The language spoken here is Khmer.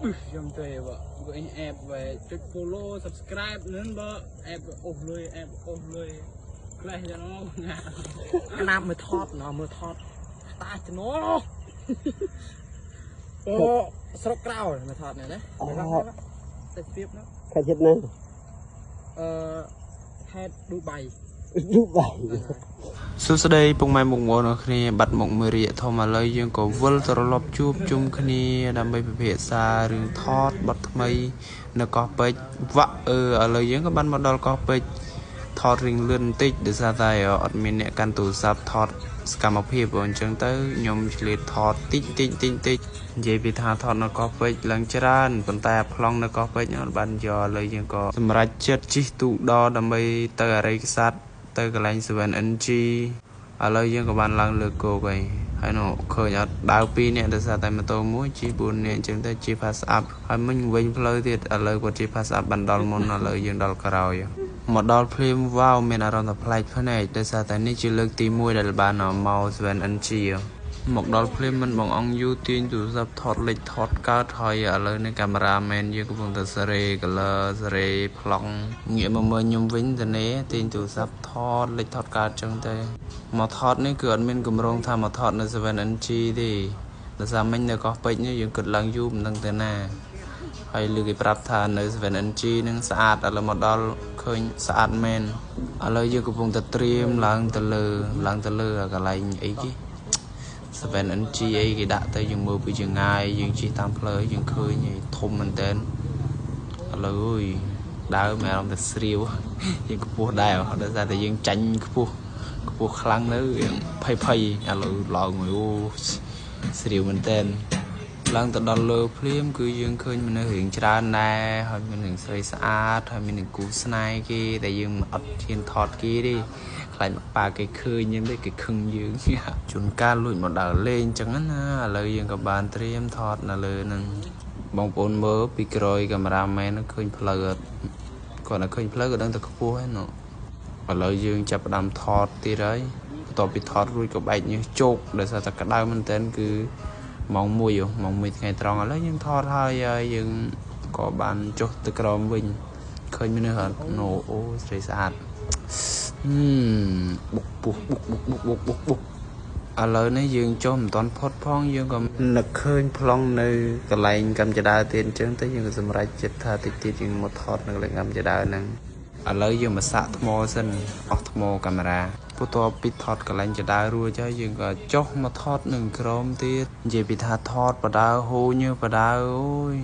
ខ្ញុំទេបើបើអែបបើចុច follow subscribe នឹងបើអែបអូសលុយអែបអូសលុយក្លេះចឹងណា ក្នាបមើលថតណមើលថតតាចំណោអូស្រុកក្រៅមើលថតនេះណាតែស្ទាបណា ខេត្តចិត្តណា អឺខេត្តឌូបៃ ឌូបៃ សួស្តីពុកម៉ែបងប្អូនអរគ្នាបាត់មុខមួយរយៈធំឥឡូវយើងក៏វិលត្រឡប់ជួបជុំគ្នាដើម្បីពិភាក្សារឿងថតបទថ្មីនៅកោះពេជ្រវ៉ាក់អឺឥឡូវយើងក៏បានមកដល់កោះពេជ្រថតរឿងលឿនបន្តិចដោយសារតែអត់មានអ្នកកាន់ទូរស័ព្ទថតសកម្មភាពអញ្ចឹងទៅខ្ញុំឆ្លៀតថតតិចតិចតិចតិចនិយាយពីថាថតនៅកោះពេជ្រឡើងច្រើនប៉ុន្តែប្លង់នៅកោះពេជ្រអត់បានយកឥឡូវយើងក៏សម្រេចចិត្តជិះទូកដដើម្បីទៅអរិយក្សត្រទៅកន្លែង 7NG ឥឡូវយើងក៏បានឡើងលើគោកហើយហើយនោះឃើញអត់ដើរ2នាក់ដោយសារតែម៉ូតូមួយជិះ4នាក់អញ្ចឹងទៅជិះ pass up ហើយមិញវិញផ្លូវទៀតឥឡូវគាត់ជិះ pass up បានដល់មុនឥឡូវយើងដល់ក្រោយមកដល់ភ្លាមវ៉ាវមានអារម្មណ៍ថាប្លែកភ្នែកដោយសារតែនេះជាលើកទី1ដែលបានមក 7NG មកដល់ភ្លាមមិនបងអង្គយូរទាញទូរស័ព្ទថតលិចថតកើតហើយឥឡូវនេះកាមេរ៉ាមែនយើងកំពុងតែសេរី color សេរីប្លង់ងាកមកមើលខ្ញុំវិញតនេទាញទូរស័ព្ទថតលិចថតកើតចឹងទៅមកថតនេះគឺអត់មានកម្រងថាមកថតនៅ 7NG ទេដោយសារមិញនៅកោះពេជ្រនេះយើងគិតឡើងយូរមិនដឹងទៅណាហើយលើគេប្រាប់ថានៅ 7NG នឹងស្អាតឥឡូវមកដល់ឃើញស្អាតមែនឥឡូវយើងកំពុងតែត្រៀមឡើងទៅលើឡើងទៅលើកន្លែងអីគេ 7NG អីគេដាក់ទៅយើងមើលពីចម្ងាយយើងជិះតាមផ្លូវយើងឃើញឯធំមែនតើឥឡូវអើយដើមមានអារម្មណ៍តែស្រាវយើងខ្ពស់ដែរដោយសារតែយើងចាញ់ខ្ពស់ខ្ពស់ខ្លាំងទៅយើងភ័យភ័យឥឡូវឡើងអូស្រាវមែនតើឡើងទៅដល់លើភ្លាមគឺយើងឃើញមនុស្សរៀងច្រើនដែរហើយមានរឿងស្រីស្អាតហើយមាននឹងគូស្នេហ៍គេតែយើងអត់ហ៊ានថតគេទេខ្លាចមកប៉ាគេឃើញអញ្ចឹងទេគេខឹងយើងជួនកាលលួចមកដើរលេងអញ្ចឹងណាឥឡូវយើងក៏បានត្រៀមថតនៅលើហ្នឹងបងប្អូនមើលពីក្រោយកាមេរ៉ាមែនឃើញផ្លូវអត់គាត់តែឃើញផ្លូវក៏ដឹងតែខ្ពស់ហើយណោះឥឡូវយើងចាប់ផ្ដើមថតទៀតហើយបន្ទាប់ពីថតរួចក៏បែកញើសជោកដោយសារតែក្តៅមែនតើគឺម៉ោង1ម៉ោង1ថ្ងៃត្រង់ឥឡូវយើងថតហើយហើយយើងក៏បានចុះទៅក្រោមវិញឃើញមនុស្សអត់ណូអូស្រីស្អាតហឹមបុកពុះបុកបុកបុកបុកបុកបុកឥឡូវនេះយើងចុះមិនទាន់ផុតផងយើងក៏នឹកឃើញប្លង់នៅកន្លែងកម្មចដើទៀតអញ្ចឹងទៅយើងក៏សម្រេចចិត្តថាតិចទៀតយើងមកថតនៅកន្លែងកម្មចដើហ្នឹងឥឡូវយើងមកសាកថ្មសិនអស់ថ្មកាមេរ៉ាបន្ទាប់ពីថតកន្លែងចដើរួចហើយយើងក៏ចុះមកថតនឹងក្រោមទៀតនិយាយពីថាថតបដើហូញើបដើអូយ